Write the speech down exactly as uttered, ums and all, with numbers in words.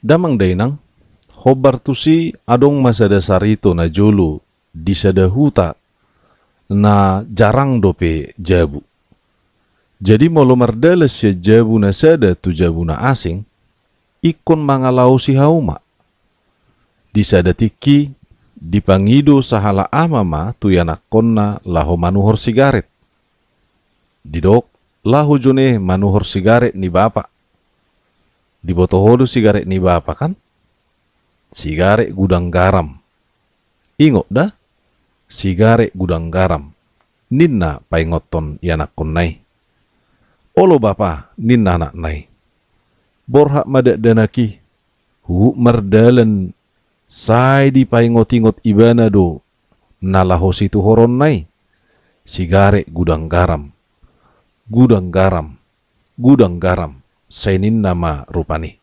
Damang dainang, hombar tusi adong ma sada sarito na jolo di sada huta na jarang dope jabu. Jadi molo mardalan sian jabu na sada tu jabu na asing, ingkon mangalaosi hauma. Di sada tingki, dipangido sahalak ama ma tu ianakkonna laho manuhor sigaret. Didok, laho jone manuhor sigaret ni bapa. Diboto ho do sigaret ni bapa kan? Sigaret gudang garam. Ingot da, sigaret gudang garam, ninna paingothon ianakkonna i. Olo bapa, ninna anakna i. Borhat ma dakdanak i, huhut mardalan sai dipaingotingot ibana do na laho situhoronna i. Sigaret gudang garam. Gudang garam. Gudang garam. Sai ninna ma rupani.